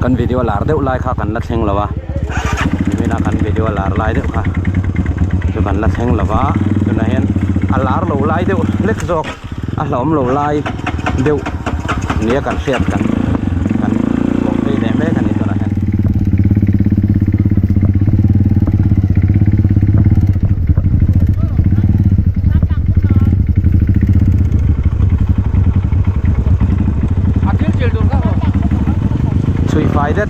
Kan video lar deuh lai kha kan la thleng lo a, nimina kan video lar lai deuh kha chu kan la thleng lo va, tunah hian a lar lo lai deuh hlek zawk a hlauhawm lo lai deuh nia kan hriat kan kan bawk phei leh mek a ni tunah hian. Chhuih fai det.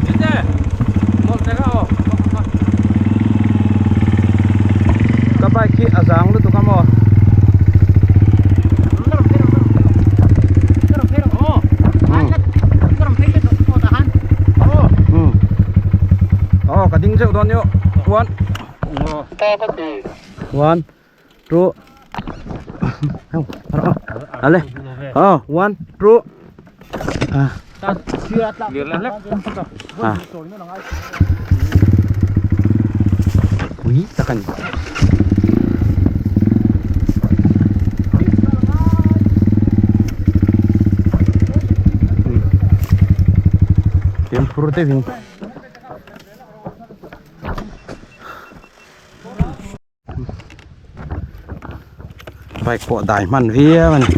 Ka bike hi a zang lutuk a maw? Aw ka ding zeuh dawn nio. One. One. Two. Ale. Oh, one, two. Ah. Ah. Ui, takan. Tiam phur te vin. Bike pawh dai hman viau a ni.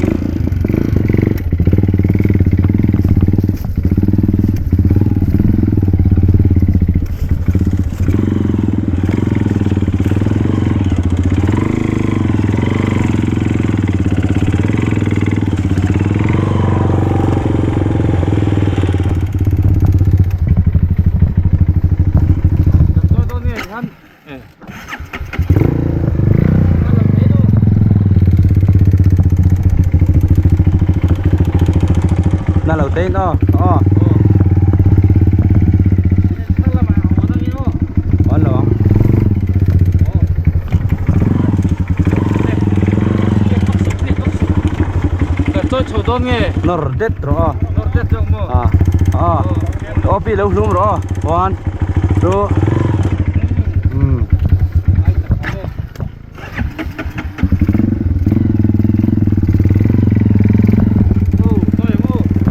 Na lo te no aw awn lo ang nawr det rawh aw ah ah aw pi lo hlum rawh aw one two umm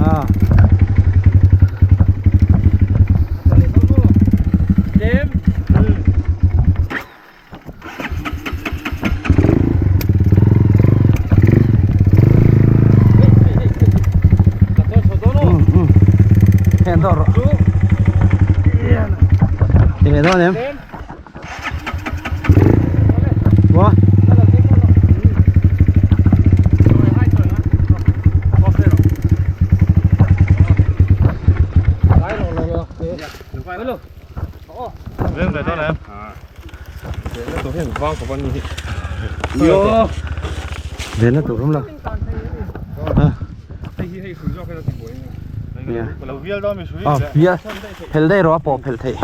ah Heng dawr rawh. Ti leh dawn em? Maw? Venna tur awm lo. Aw fiah phel daih rawh a pawh phel theih.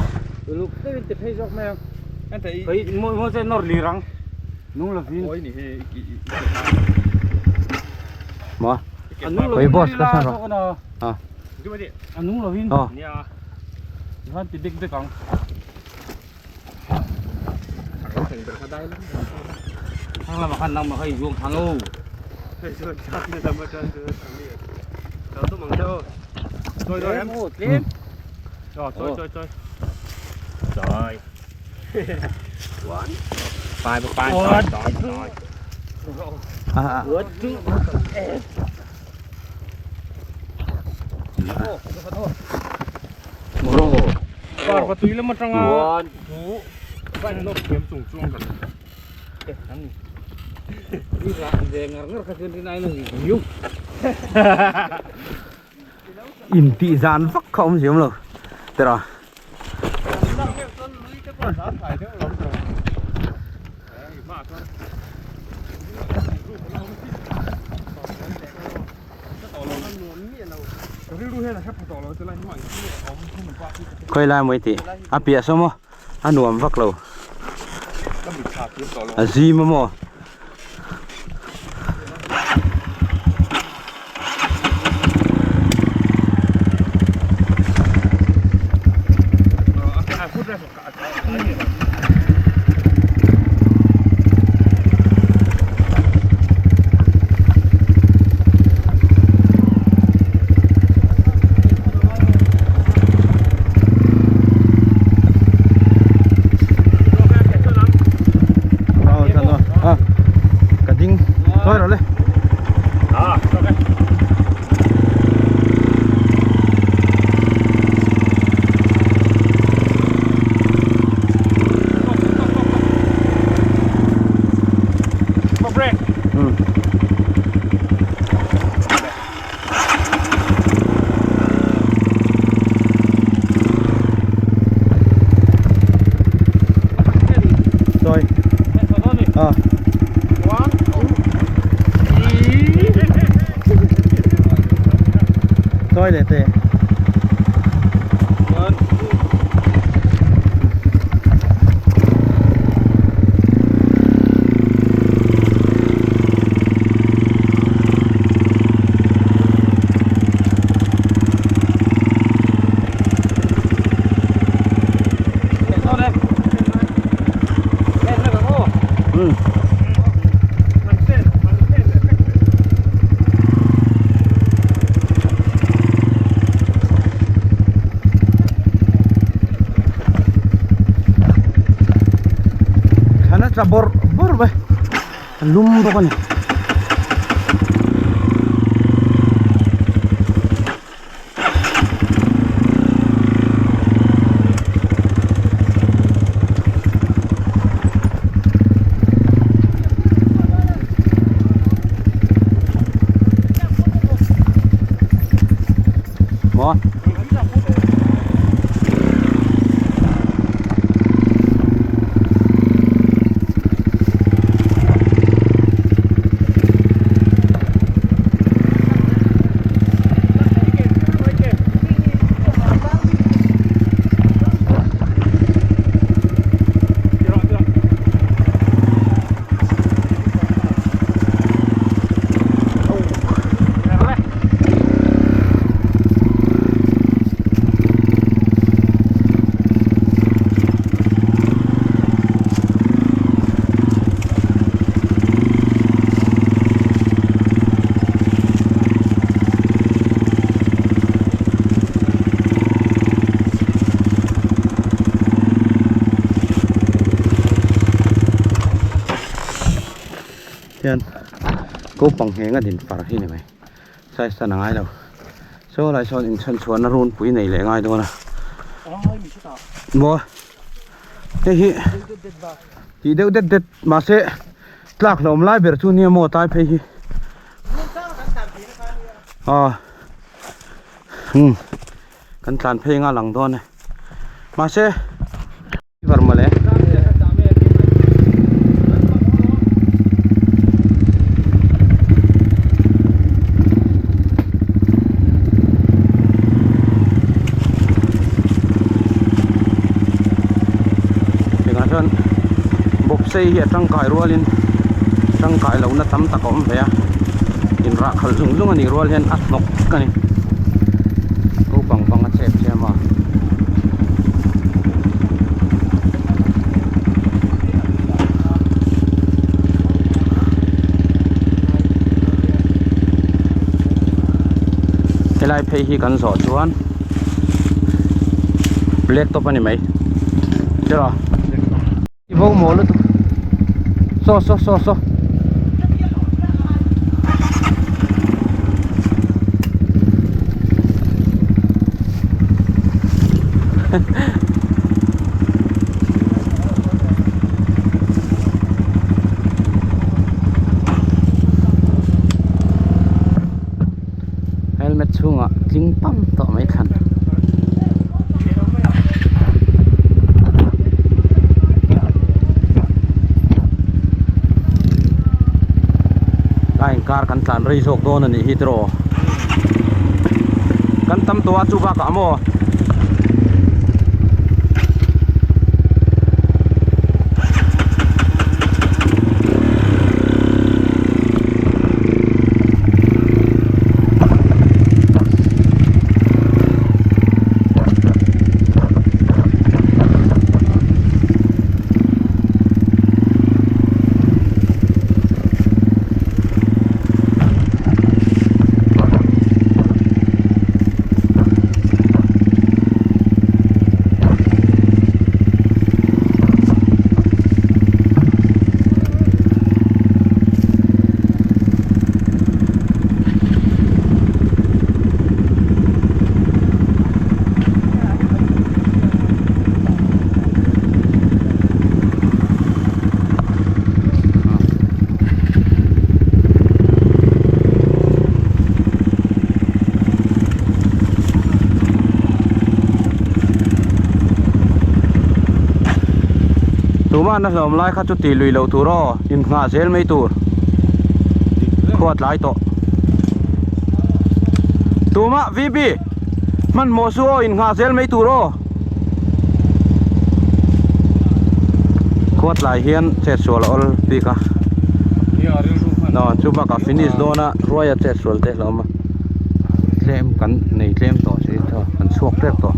Maw khawi boss ka hre rawh. Aw. Intih zan vak kha awm ziam lo tira. Khawi lai maw i tih a piah saw maw a nuam vak lo a zim a maw. Sawi. Ah. Sawi leh teh. Thlan a tla bawrh bawrh mai a lum bawk a ni. Maw? Hian kopang ngheng a din far hi ni mai size tan a ngai lo saw lai sawn inchhan chhuahna runpui nei leh ngai dawn a maw hei hi tih deuh det det mahse tlak hlawm lai ber chu nia maw tlai phei hi aw umm kan tlan phei anga lang dawn e mahse. Var mawle. Tengah chuan bawpsei hi a tangkai rualin tangkai lohna tam tak a awm ve a inrah khalh zung zung a nih rual hian a hnawk a ni naupang bang a chep chiam a. Helai phei hi kan zawh chuan black top a ni mai tiraw i bo maw lutuk saw saw saw saw. Helmet chhungah tling pam tawh mai thlan. A inkar kan tlan rei zawk dawn a nih hi tiraw kan tam tawh a chu bakah maw. Tuman a hlawm lai kha chu tih lui loh tur aw, inhnah zel mai tur. Khua tlai tawh. Tumah VB hmanhmawh su aw, inhnah zel mai tur aw. Khua tlai hian chetsual a awl bik a. Chu bakah finish dawn a ruaia chetsual te hlawm a. Tlem kan nei tlem tawh si thaw kan chhuak tep tawh.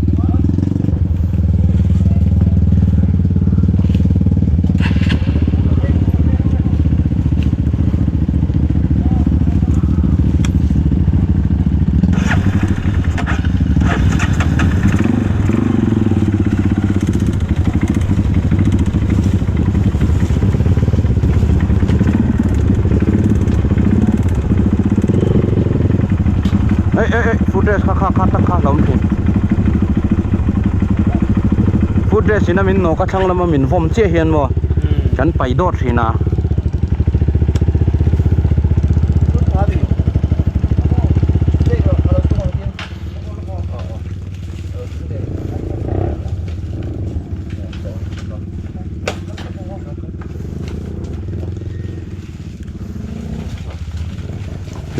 Ei ei ei foot rest kha kha kha tak kha hlawm thin foot rest in a min nawk a thlang lama min vawm chiah hian maw kan pai dawt thin a.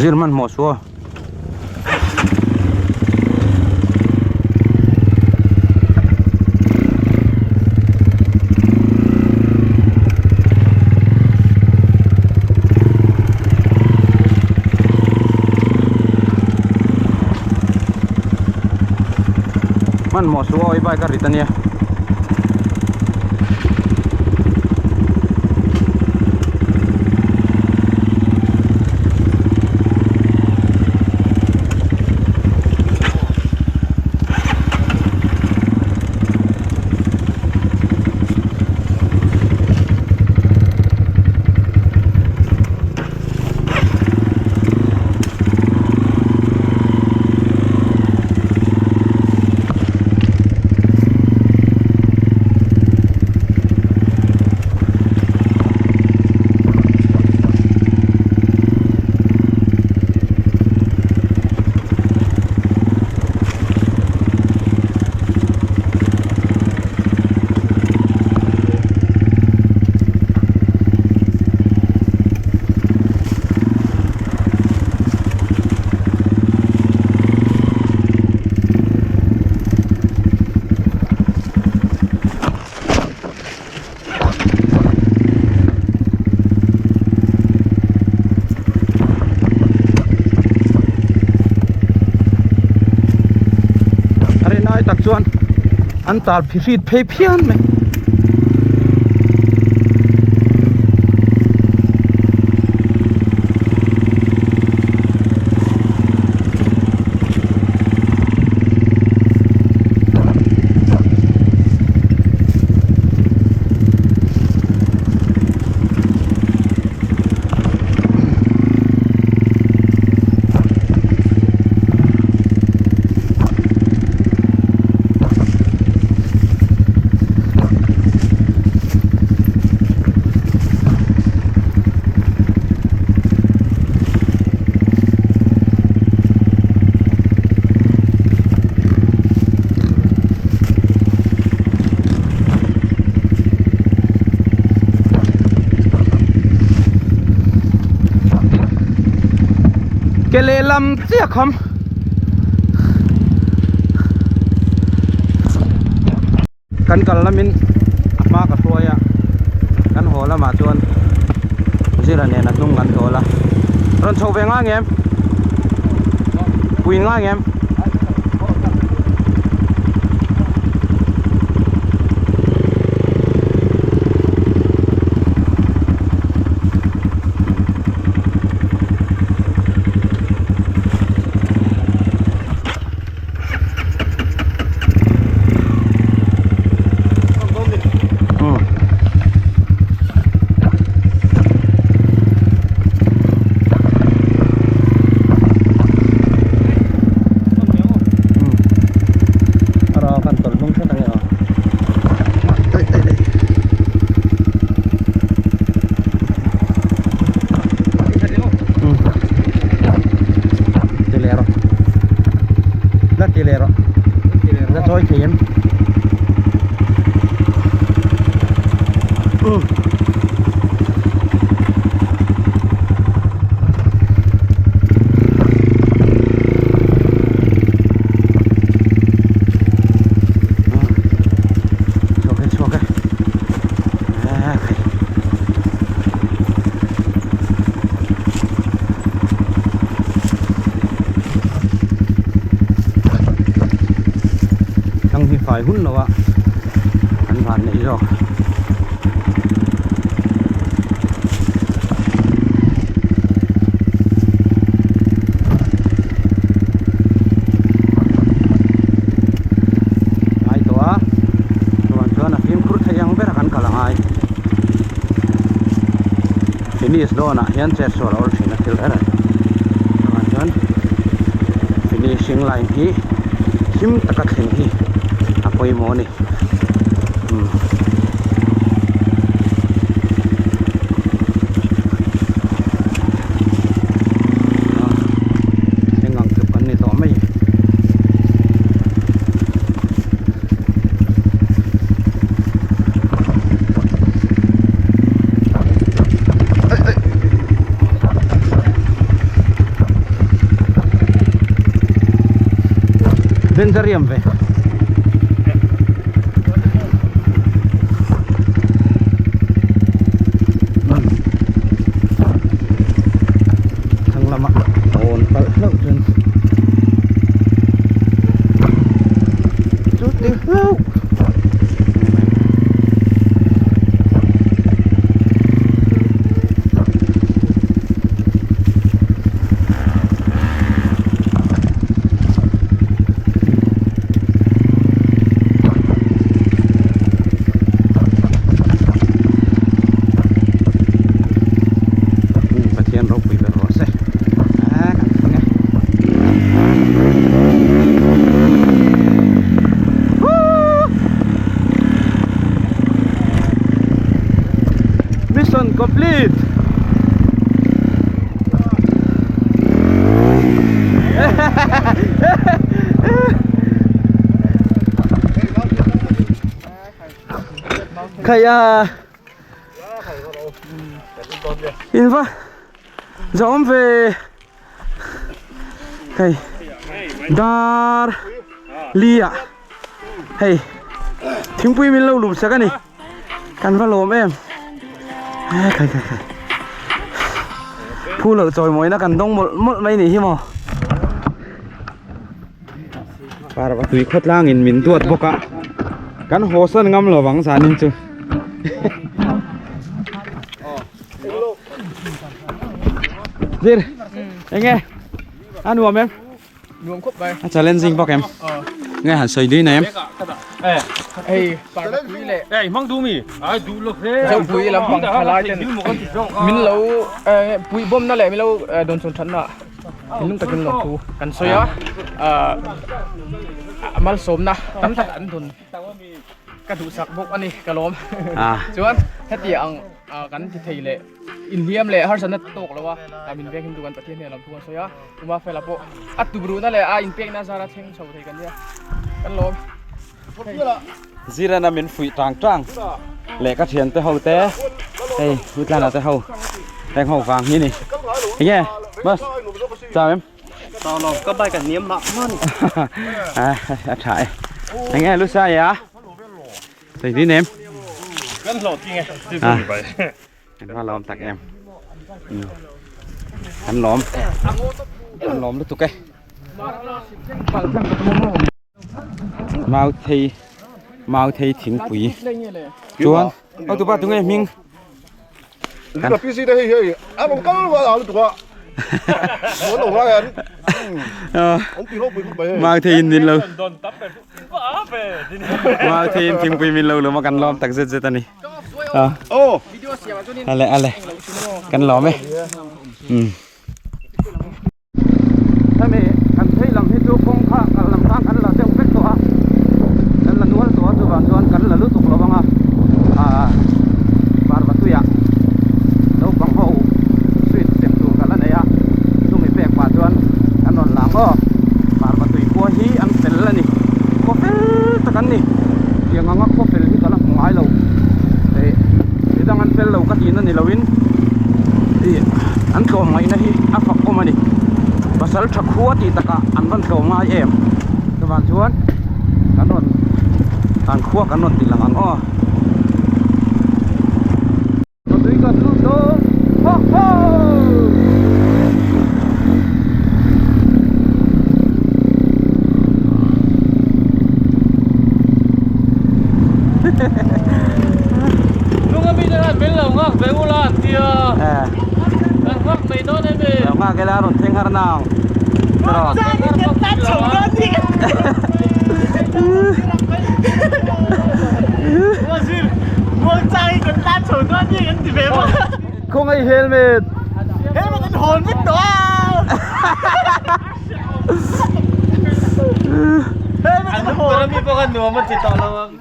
Zir hmanhmawh suh aw. Hmanhmawh suh aw i bike a rit ania. A rinai tak chuan an tar phihrit phei phian mai. Ke lehlam chiah kham kan kal lamin a hma ka hruai a kan haw lamah chuan zira nen a hnung kan tawl a rawn chho ve ngai ngem pui ngai ngem. fai hun lo a kan van neih zawk. Ngai tawh a chuan chuan a fimkhur thei ang ber a kan kal a ngai finish dawnah hian chet sual a awl thin a thil reng a ni chuvang chuan finishing line hi him taka thleng hi a pawimawh a ni umm. Thleng ang tluk an ni tawh mai. Danger ve. Thlang lama awn palh hlauh chuan chuti hlauh Pathian ropui ber rawh se a kan thleng e Mission complete Khai a In va Zawm ve Hei Dar Li ah Hei Thingpui min lo lum sak a ni Kan va lawm em Khai khai khai Phu loh chawimawina kan dawng mawlh mawlh mai ni hi maw Parva tui khawtlang in min duat bawk a kan haw sawn ngam lo vang zanin chu Zir enge a nuam em nuam khawp mai a challenging bawk em nge han sawi dui nei em hei parva tui leh ei hmang du mi ai du lo hle zopui lampang thalai ten min lo pui bawm na leh min lo dawn chhawn that na thinlung takin lawmthu kan sawi a ahh malsawmna tam tak an dawn ka duhsak bawk a ni ka lawm chuan heti ang kan ti thei leh inhliam leh harsatna tawk lo a min veng him tu kan Pathian hian lawmthu kan sawi a Uma fela pawh a tubruhna leh a inpekna zara thleng chho thei kan nia kan lawm. Zirana min fuih tang tang leh ka thiante ho te hei Utlana te ho heng ho vang hi ni enge bus chau em chau lo ka bike a hniam mah mah ni a a tha e enge lu sai a thei din em kan hlawh ting e ti chu ni bai kan va lawm tak em kan lawm kan lawm lutuk e Mau thei mau thei thingpui chuan aw tupa tunge hming Ka PC te hei hei a rawn kal rual a lutuk a an lo rai an an ti ropui khawp mai hei mau thei in min lo mau thei in thingpui min lo lawm a kan lawm tak zet zet a ni ale ale kan lawm e Hemi kan phei lam hi chu kawng kha kal lam khan kan la deuh vek tawh a, kan la nual tawh a chuvang chuan kan la lutuk lo ang a, ahh parva tuiah naupang ho sweet sem tur ka la nei a, chumi pek pah chuan kan rawn lang aw, parva tui khua hi an fel a ni, khaw fel tak an ni, tiang anga khaw fel hi ka la hmu ngai lo, ih midang an fel lo ka tihna ni loin ih an tlawm ngaihna hi a fak awm a ni pasal tha khua tih takah an rawn tlawm ngai em chuvang chuan kan rawn an khua kan rawn ti lang ang aw tui kan lut dawn ho ho. nghak ila a rawn thleng har nang tiraw. Khawngaih helmet. Helmet an hawn vek tawh a. Helmet an hawn. An mi pawh kha nuam a ti tawh lo ang.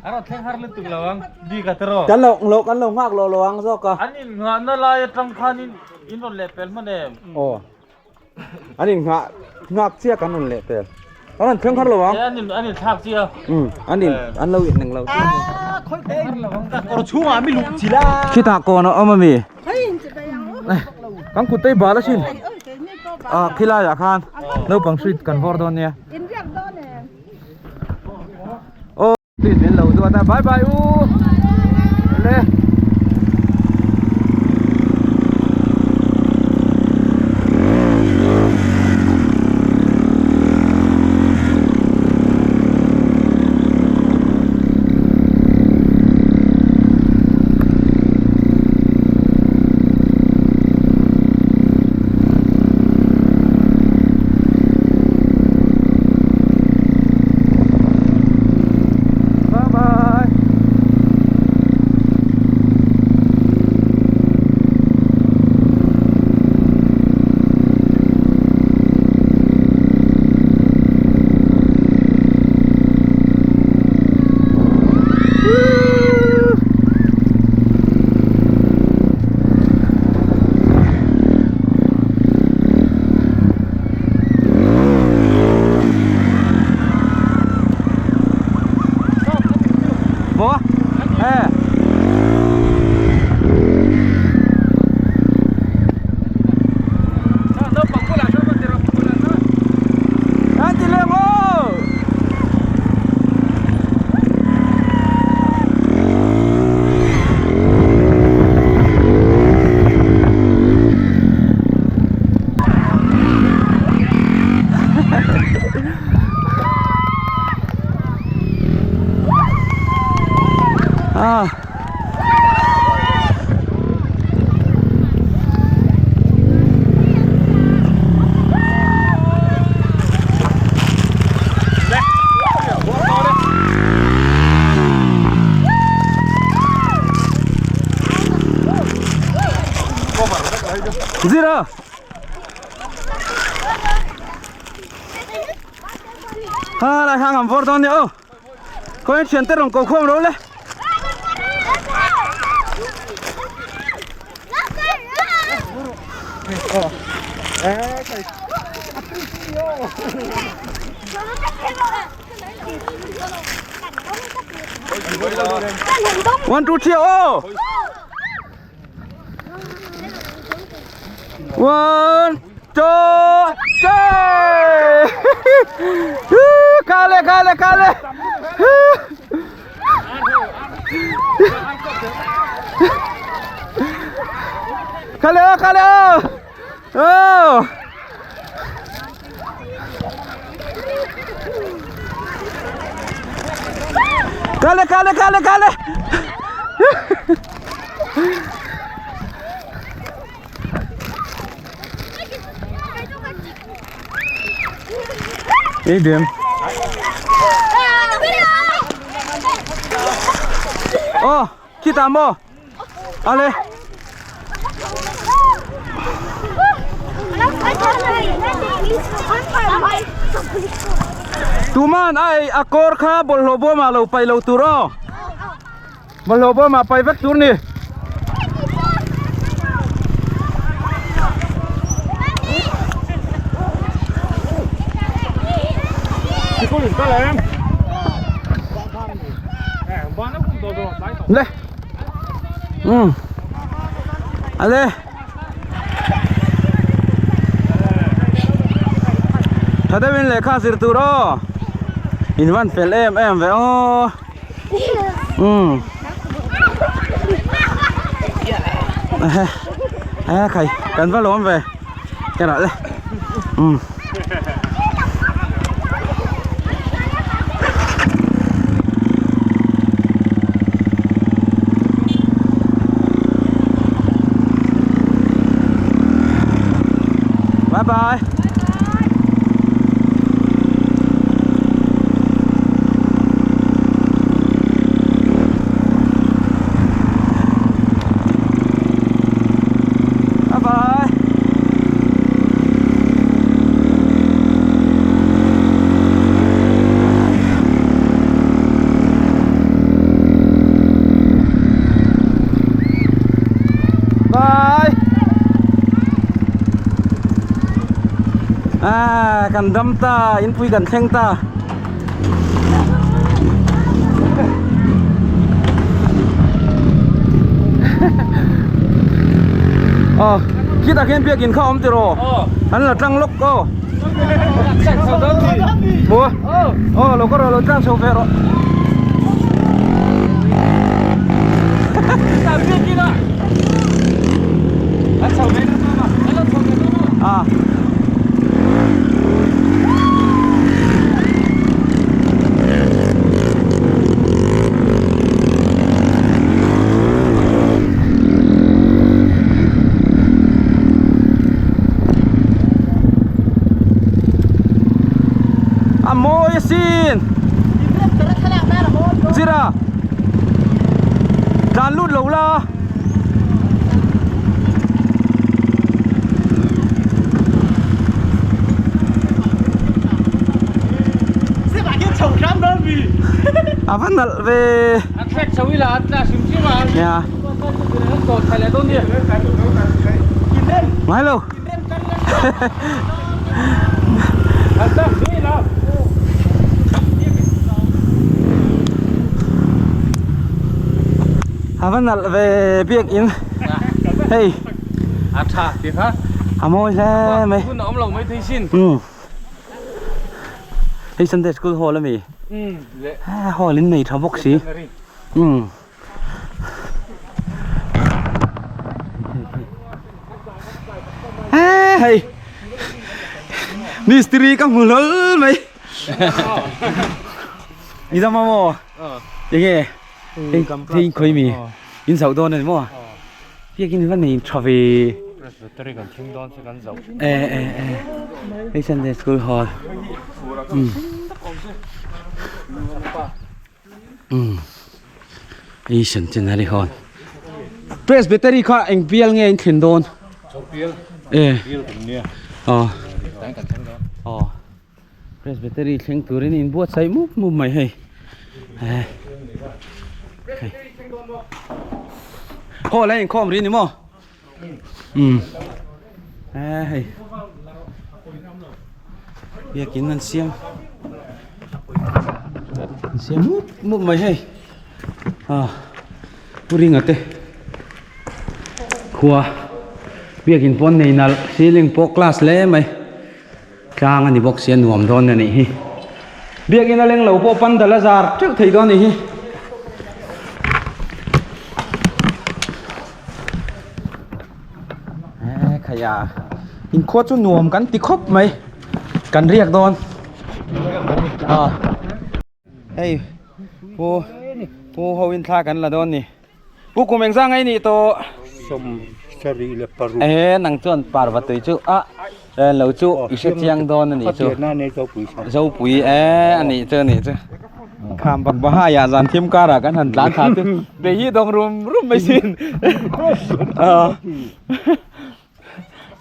A rawn thleng har lutuk lo ang bik a tiraw. Kan lo lo kan lo nghak lo lo ang zawk a. An innghahna lai atang khan in in rawn leh pel hman em? Aw. An innghah nghak chiah kan rawn leh pel. An rawn thleng har lo ang. An in an inthlak chiah. Um an in an lo in eng lo. Ah khawi te kawr chhungah mi luh chi la. Khitah kawn a awm a mi. Kan kut te bal a sin. Ah khilai ah khan naupang hri kan vawr dawn nia. Aw tui min lo duat a bye bye u le. Bye bye. Maw? E. An ti leng aw. Ah. Zira. Ha lai hang am vor dawn nia aw. Khawiin thian te rawn ko khawm ro le. One two three oh. One two three. Kale kale kale. Kale oh kale oh. Oh. Kale kale kale kale. Đi điểm. Ô, khi tạm mô. Ale. Tuman ai a kawr kha bawlhhlawh bawmah lo paih lo tur aw. Bawlhhlawh bawmah paih vek tur ni. Le. Um. Ale. Tha deuhin lehkha zir tur aw. In van fel em em ve aw. Um. Ehe khai kan va lawm ve. Ka rah le. Um. Bye bye. Bye bye. Bye. À, kan dam ta, inpui kan thleng ta. Ờ, khi ta khen biakin kha awm tiraw? An la tlang lawk aw. Bua. Aw, lo ka rawh lo tlang chho ve rawh. À. A mawi asin Zira Tlan lut lo la A va nalh ve Nia Ngai lo A va nalh ve biakin hei A tha ti kha a mawi hle mai hun a awm lo mai thei sin um hei Sunday school hall ami um le hall in nei tha bawk si um Hei mistri ka hmu hlawl mai ni dam maw enge hei khawi mi in zoh dawn ani maw biakin va nei tha ve e e e hei Sunday school hall umm hei centenary hall presbytery kha eng bial nge in thlen dawn e aw aw presbytery thleng turin in buatsaih mup mup mai hei e hei hall a inkhawm rih a ni maw umm e hei biakin an siam an siam mup mup mai hei ah pu ringa te khua biakin pawh an nei nalh ceiling pawh class hle mai tlang a ni bawk sia nuam dawn a nih hi biakin a leng lo pawh pandal a zar teuh thei dawn a nih hi. Khaia inkhua chu nuam kan ti khawp mai kan riak dawn ah hei pu pu ho in thla kan la dawn ni pu kum engzah ngai nih tawh sawm sarih leh paruk e nang chuan parva tui chu a lo chu i hre chiang dawn a nih chu zopui e a nih chu a nih chu. Kham bak bahai ah zan thim kar ah kan han tlan thla chu be hi dawng rum rum mai sin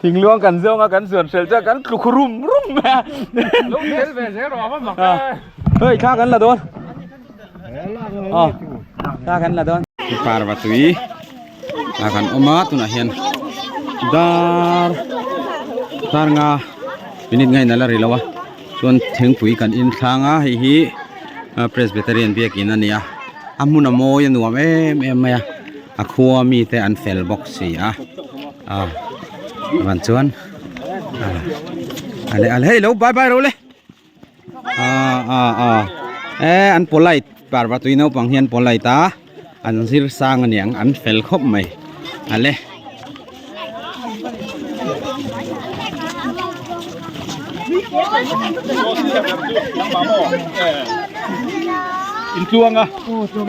thing luang kan zawng a kan zuan hrel chuan kan tluk rum rum mai a lo tel ve zel rawh a va mak e hei thla kan la dawn aw thla kan la dawn parva tui ah kan awm a tunah hian dar dar nga minute ngaihna la ri lo a. Chuan thingpui kan in thlang a hei hi Presbyterian biakin a ni a a hmun a mawi a nuam em em mai a a khua mi te an fel bawk si a ah van chuan ah ale hei lo bye bye ro le ah ah ah e an polite parva tui naupang hi an polite a an zir sang a niang an fel khawp mai ale. In tluang a.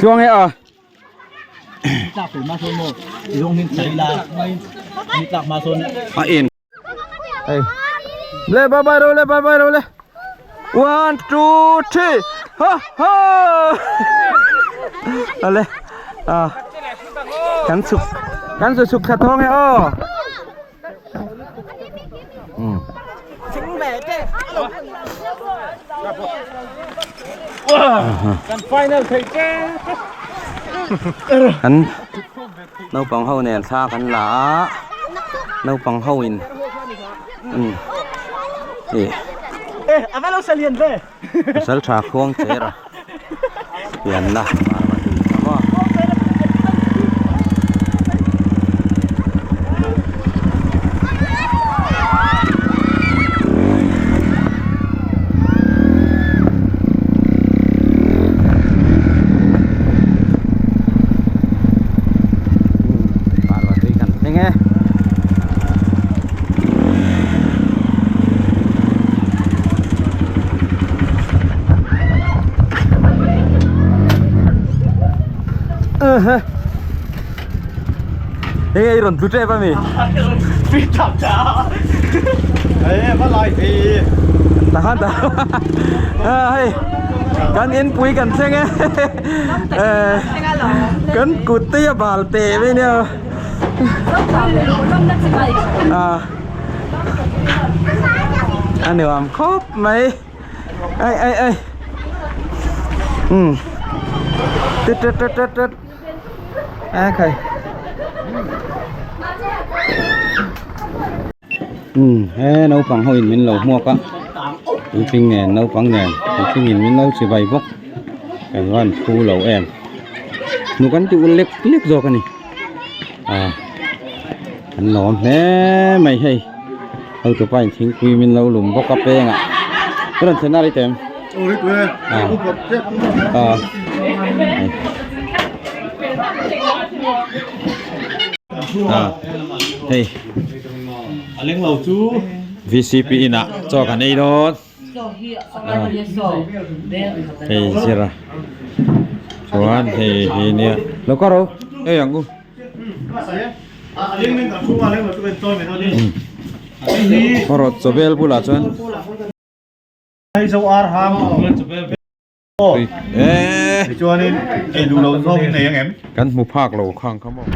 Tluang e a. A en. Hei. Le bye bye ro le bye bye ro le one two three ha ha ale à kan chhuk kan zu chhuk thla thawng e aw Kan final thei che. Kan naupang ho nen thla kan la a naupang ho in um ih pasal tha khuang cher a pianna Parvati kan thleng e. Ê, ei rawn tlu tep a mi. Takhan ta. Hei, kan inpui kan thleng e. Kan kut te hi a bal teh mai nia. A nuam khawp mai. Ai ai ai. Um. Tut tut tut tut tut. A khai. Um he naupang ho in min lo hmuak a. Puitling nen naupang nen puitling in min lo chibai bawk. Kan van phu lo em. Nu kan ti ul lek lek zawk a ni. A an lawm hle mai hei. Hotupa in thingpui min lo lum bawk a pengah ka rawn thlen a ri tem a a hei VCP inah chaw kan ei dawn hei zira chuan hei hi nia lo ka ro ei ang u. Rawt chawbel bulah chuan kan hmu phak lo khang kha maw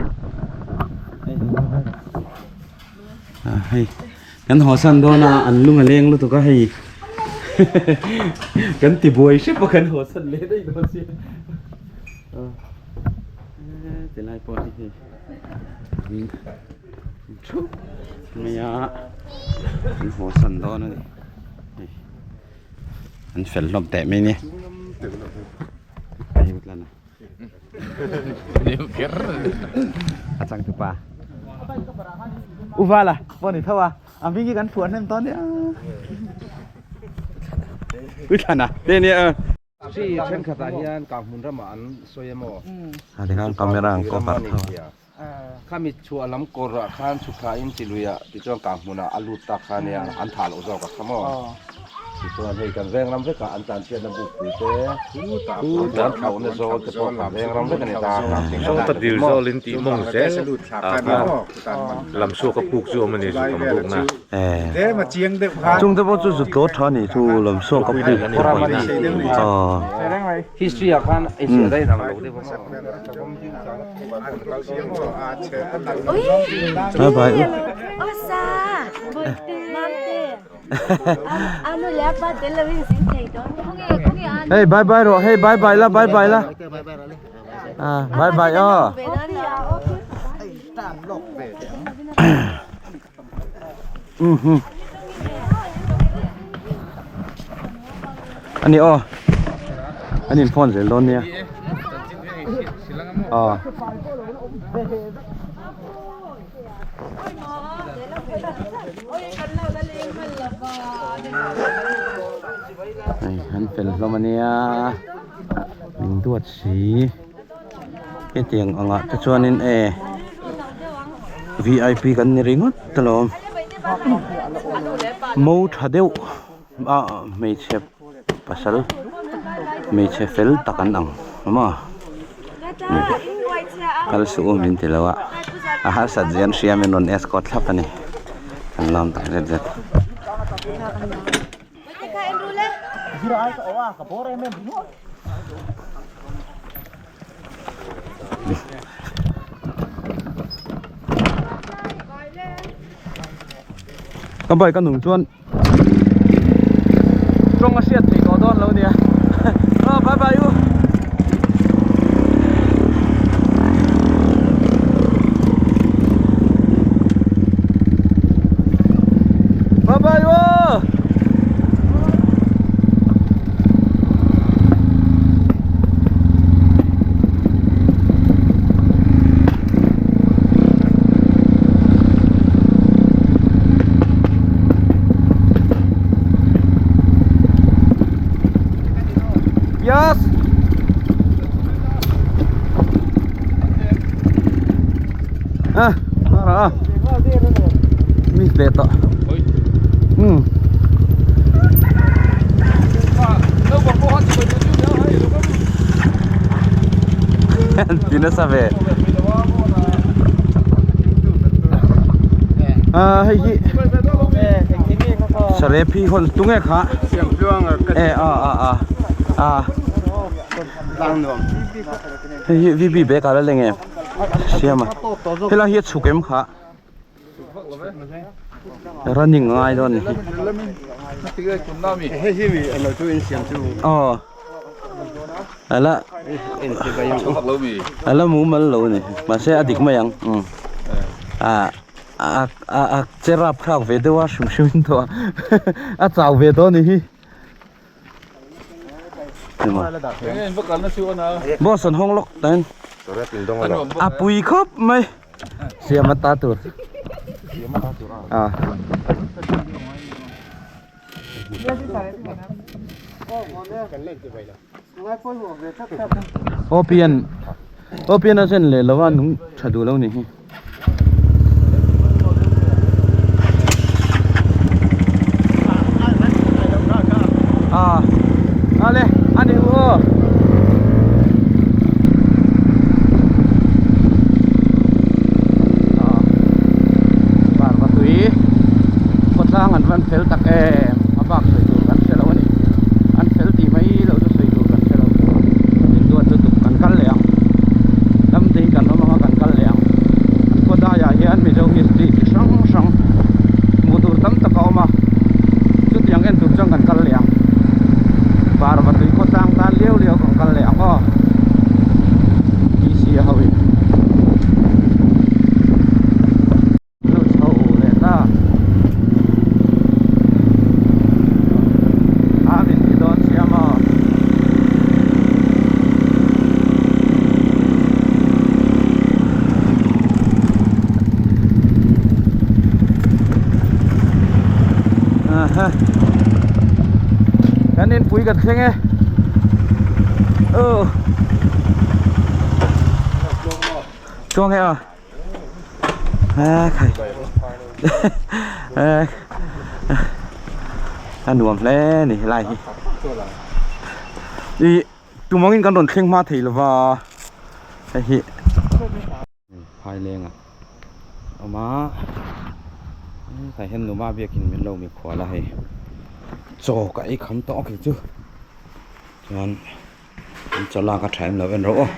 hei kan haw san dawn a an lung a leng lutuk a hei kan ti buai hrep a kan haw san leh daih dawn sia. Tilai pawh hi hei in thup mai a an haw san dawn a ni hei an fel hlawm teh mai nia a changtupa uvala pawh ni tho a a hming hi kan phuah hnem dawn nia uithana te nia. Hri thenkhatah hian Kanghmun ramah an sawi emaw? A tikhan camera an cover tho a. Khami chhuah lam kawrah khan chhukthla in chiluiah tichuan Kanghmunah a lut tak kha nia an thah loh zawk a kha maw? Tichuan hei kan veng ram vekah an tlanchhiatna bukpui te, puan thlauhna zawl te pawh kan veng ram vek a ni ta. Sawta dil zawl in tih mawng zel ah khan lamsuak a puk chu awm a ni zuk ang bukna. Chung te pawh chu zut tawh tha ni chu lam sawn ka puk te pawh ni History ah khan inziah daih ang lo deuh a Bye bye u. Hey bye bye rawh hey bye bye la bye bye la bye bye aw. Ani aw an in phone zel dawn nia aw hei an fel hlawm ania min duat si. Hetiang angah te chuanin e vip kan ni ringawt alawm mo tha deuh a hmeichhe pasal hmeichhe fel tak an ang maw kal suh u min ti lo a a harsat zia an hria min rawn escort thlap a ni an lawm tak zet zet. Ka bike a nung chuan tawng a hriat theih tawh dawn lo nia aw bye bye u. Bye bye u. Yes. À, à, mi về tọ. Ừ. Ti nasa ve. À, hei hi. Sarep hi hon tunge kha. E a a a. A. Hei hi VB bag a la leng em. Siama. Helai hi a chhuk em kha. Running a ngai dawn a ni aw ala ala mumal lo a ni mahse a dik mai ang umm ah a a a che rap thlak ve deuh a hrim hrim in tawh a a chau ve dawn a ni hi. Boss an hawng lawk ta hian a pui khawp mai siam ata tur a opian opian a zen leh lo a nung tha duh lo ni hi. À, ale, ani u aw. Parva tui khawtlang an van fel tak em a bak sawi tur kan hre lo a ni an fel tih mai lo chu sawi tur kan hre lo min duat lutuk kan kal leh ang lam te hi kan awm anga kan kal leh ang an khaw daiah hian Mizo history chi hrang hrang hmuh tur tam tak a awm a chutiang en tur chuan kan kal leh ang parva tui khawtlang tan liau liau kan kal leh ang aw P_C ho in. Lut chho leh ta a min ti dawn sia maw. Aha kan inpui kan thleng e oh chuang e a. A khai a nuam hle ni helai hi ih tumangin kan rawn thleng hma thei lova hei hi phaileng ah a awm a hetah hian numa biakin min lo mikhual a hei chaw ka ei kham tawh a kei chu chuan. An chaw lak a tha em lo en rawh aw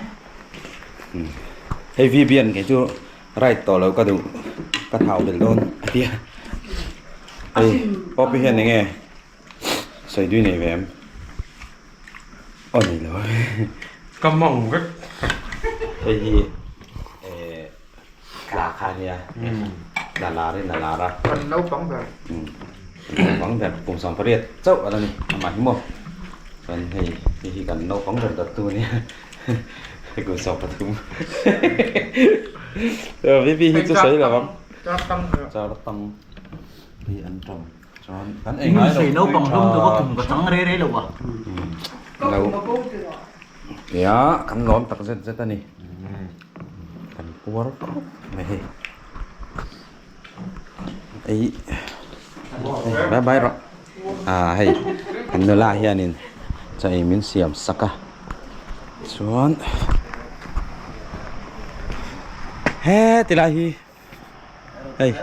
hei V_B an kei chu ride tawh loh ka duh ka thau belh dawn a tia hei pawp hi hian enge sawi dui nei ve em aw nei lo ka mawng vek hei hi eh tla kha ania tla lar in a lar a kan naupang ber naupang ber kum 18 chauh a la ni amah hi maw chuan hei hei hi kan naupang ber dawttu a nia hei kum 13 VP hi chu sawi lo ang char tang hi an tawng chuan kan ei ngai lo naupang hlawm chu ka kum ka chang rei rei lo a lo nia kan lawm tak zet zet a ni. Kan puar khawp mai hei ei bye bye rawh ah hei kan nula hianin chaw ei min siam sak a chuan he ti lai hi hei.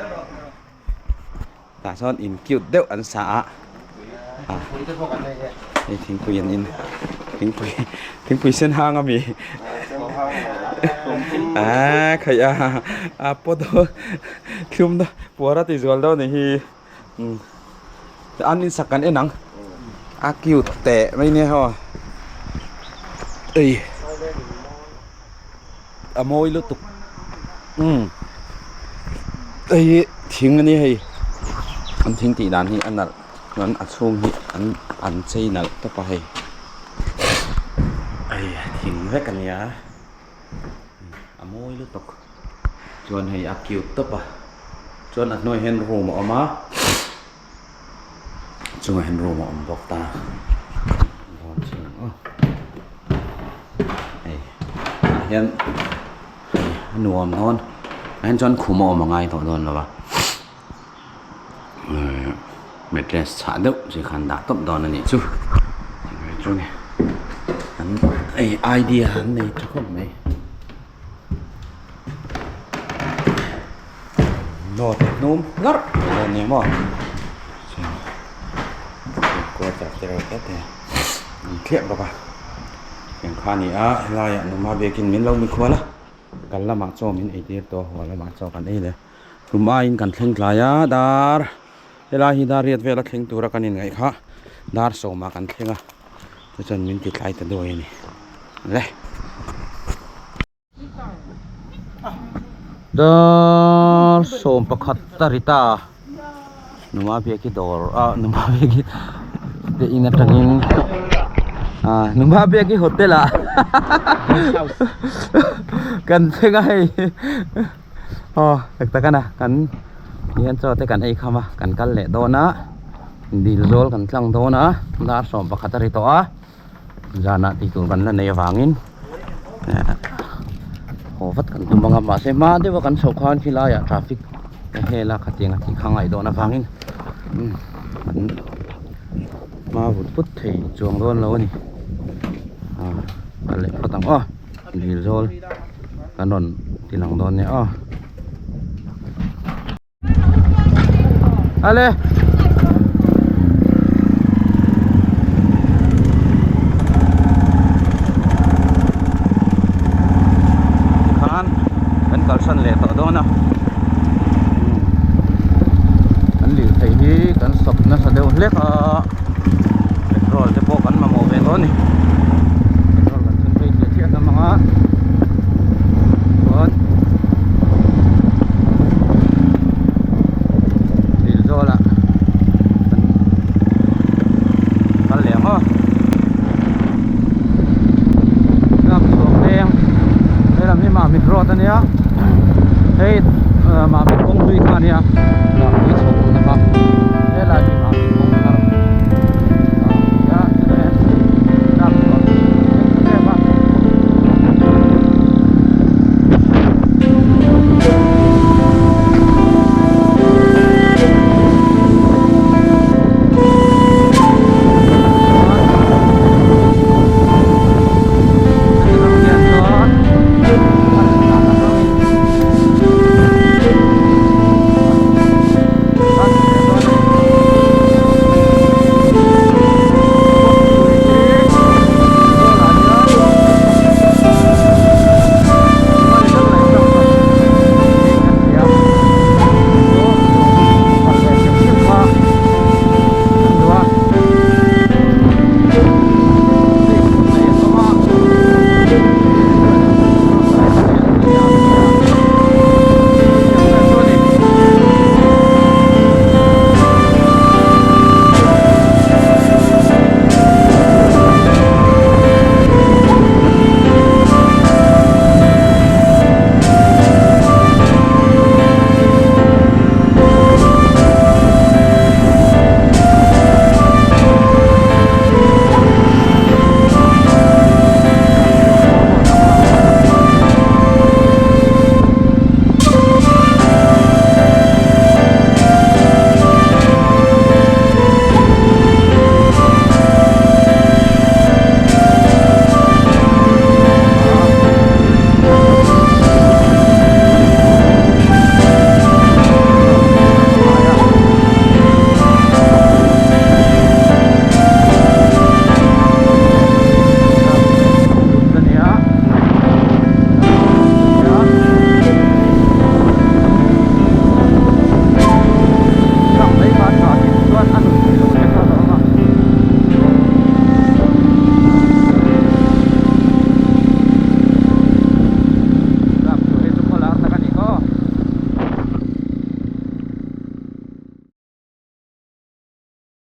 Tah sawn in cute deuh an sa a ah hei thingpui an in thingpui thingpui sen hang ami ah khaih a a pawt dawn thlum dawn puar a ti zual dawn anih hi umm an in sak kan en ang a cute teh mai nia haw ei a mawi lutuk umm hei hi thing a ni hei an thing tih dan hi a nalh chuan a chhung hi an an chei nalh tawp a hei hei thing vek a nia a mawi lutuk chuan hei a cute tawp a chuan a hnuaiah hian room a awm a chungah hian room a awm bawk ta dawn chiang aw hei tah hian hei a nuam dawn tah hian chuan khum a awm a ngai tawh dawn lo a ehh mattress chhah deuh chi khan dah tawp dawn a nih chu chu ni an hei idea an nei tha khawp mai. Nawt hnum hlarh mai dawn nia maw quarter te reuh te te an thliah bawk a eng kha a ni a helaiah numa biakin min lo mikhual a kal lamah chaw min ei tir tawh haw lamah chaw kan ei leh tum aiin kan thleng tlai a dar helai hi dar riat vel a thleng tura kan inngaih kha dar sawmah kan thleng a chuan min ti tlai ta duai a ni le. Dar 11 a ri ta numa biaki dawr ah numa biaki te in atangin ah numa biaki hotel ah kan thleng a hei aw tak tak a na kan hian chaw te kan ei kham a kan kal leh dawn a dil zawl kan tlang dawn a dar 11 a ri tawh a. Zanah tih tur kan la nei avangin haw vat kan tum ang a mahse hma deuha kan chhoh khan khilaiah traffic a hel a khatiang a tih kha ngaih dawn avangin kan hma vut vut thei chuang dawn lo a ni ah kal leh phawt ang aw dil zawl kan rawn ti lang dawn nia aw. Ale tikhan kan kalsan leh tawh dawn a kan lirthei hi kan sawp nasa deuh hlek a petrol te pawh kan mamawh ve tawh a ni petrol kan thun phei chiah chiah hlawm ang a.